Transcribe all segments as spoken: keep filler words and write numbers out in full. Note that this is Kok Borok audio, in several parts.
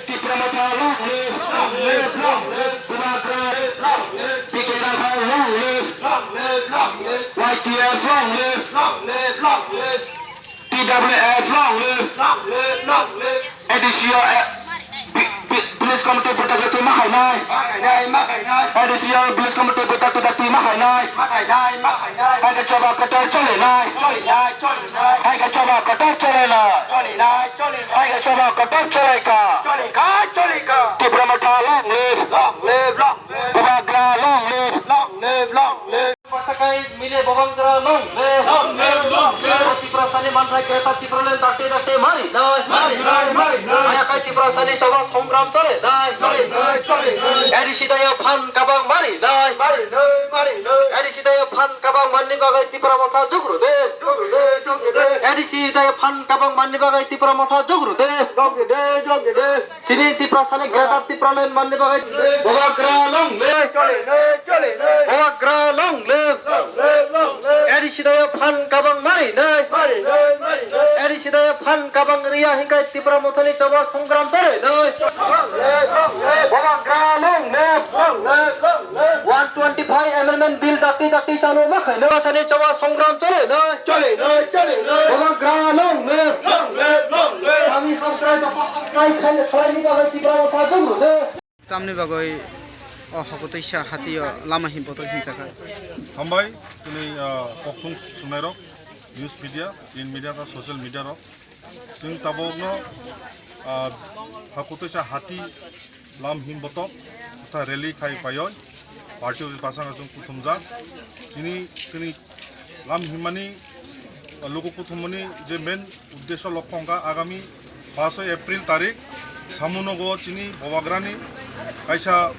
Tipra Motha long live, long live, long live. Bubagra long live, long live. P K Rangkha long live, long live, long live. Y T F long live, long live, long live. T W F long live, long live, long live. A D C O, eh, bi-, bi-, village committee buta jati ma khainai. Ma khainai, ma khainai. A D C O village committee buta jati ma khainai. Ma khainai, ma khainai. Hai khe choba kotor cholinai. Cholinai, cholinai. Hai khe choba kotor cholinai. Cholinai, cholinai. Hai khe choba kotor cholaika. Cholinai, cholinai. Tipra Motha long live. Long live, long live. Bubagra long live. Long live, long live. Pasakai mile Bubagra long live. Long live, long live. Tiprasani manthai Greater Tipraland dakti dakti mari nai. Mari nai, mari nai. Ayakai Tiprasani choba songram chole nai. Chole nai, chole nai. A D C daya phan kabang mari nai. Mari nai, mari nai. A D C daya phan kabang manni bagai Tipra Motha dugru de. Dugru de, dugru de. A D C daya phan kabang manni bagai Tipra Motha dugru de. Dugru de, dugru de. Chini Tiprasani Greater Tipraland manni bagwi Bubagra long live. Bubagra long live. A D C daya phan kabang mari nai. A D C daya phan kabang riya hinkai Tipra Mothani choba songram tore nai. Bubagra long live. One twenty-five amendment bill dakti dakti chalo ma khaino. Sani choba songram tore nai. Chole nai, chole nai. Bubagra long live. Long live, long live. Kami hamkrai, dopha hamkrai, khai, khlaini bagwi Tipra Motha dugru de. Tamni bagwi o Hakutwisa hatio lama himbotok hinjaka. Hambai, tini, ah, kokthung sunairok, news media, print media, ta social media rok. Chwng tabokno, ah, Hakutwisa hati lam himbotok, ta rally khai paioi, party office bwskango chwng kuthumjak. Tini, tini Lam himmani luku kuthumani je main uddesho lokho wngkha agami paanch April tarik Samunogo chini Bubagrani kaisa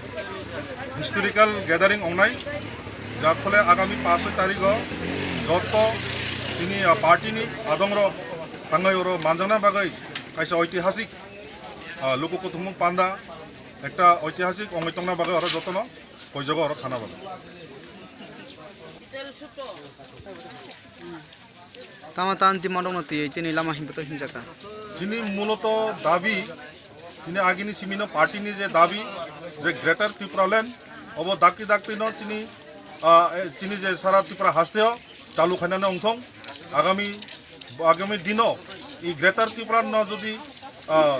historical gathering ongnai, jar phole agami paanch tarigo joto chini, ah, party ni adongrok thangwi oro manjakna bagwi kaisa oitihasik, ah, luku kuthumung panda ekta oitihasik ongwi tongna bagwi oro jotono poijago oro thana bagwi. Tama tama demand rokno twiwi tini lama himbotok hinjaka. Chini muloto dabi, chini agini simino party ni je dabi, je Greater Tipraland, obo dakti dakti no chini, ah, eh, chini je sara Tripura hasteo chalu khainani wngthong, agami, agami dino i Greater Tripura no jodi, ah,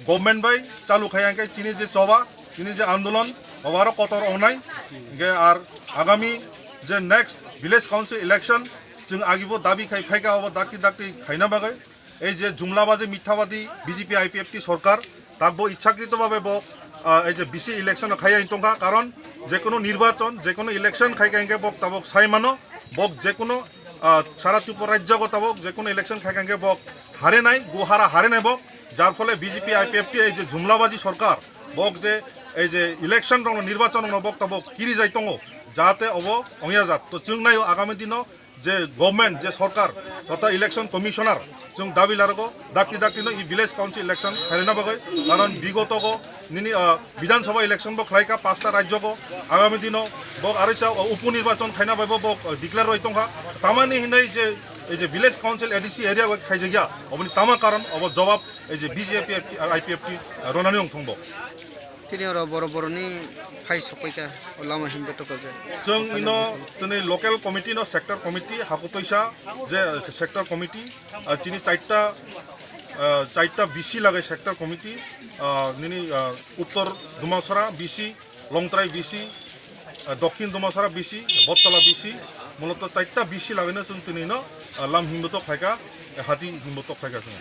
government bai chalu khaiya hwnkhe chini je choba, chini je andolon, obo aro kotor ongnai, hwnkhe ar agami je next village council election, chwng agibo dabi khai phaikha, obo dakti dakti khaina bagwi. Ei je jumlabadi, mithawadi B J P I P F T sorkar, takbo ichhakrito babe bo, ah, ei je bisi election o khaiya tongkha, karon jekono nirbachon, jekono election khaikha hwnkhe bo tabok sai mano, bo jekono, ah, sara Tripura rajyo go tabok jekono election khaikha hwnkhe bo harenai, go hara harenai bo, jar phole B J P I P F T ei je jumlabadi sorkar, bo je ei je election rokno, nirbachon rokno bo tabok kiri jai tongo, jahate obo ongya jak. To chwng naio agami dino je government, je sorkar, totha election commissioner, chwng dabi larogo, dakti dakti no i village council election khairina bagwi, karon bigoto go nini, ah, Bidhan Sabha election bo khlaikha pasta rajyo go, agami dino bo arisa, ah, upu nirbachon khaina bai bo, bo, ah, declare roi tongkha, tamani hinwi je, ei je village council A D C area bai khaijakya, oboni tama karon obo jawab ei je B J P I P F T ronani wngthong bo. Tini oro boro boroni phai sokpaikha o lama himbe tokojak. Chwng ino tini local committee no sector committee Hakutwisa je sector committee, ah, chini chaita, ah, chaita B C lagai sector committee, ah, nini, ah, Uttor Dumasara B C, Longtrai B C, ah, Dokhin Dumasara B C, Bottala B C, muloto chaita B C lagaino chwng tini no, ah, lam himbotok khaikha, eh, hati himbotok khaikha chwng.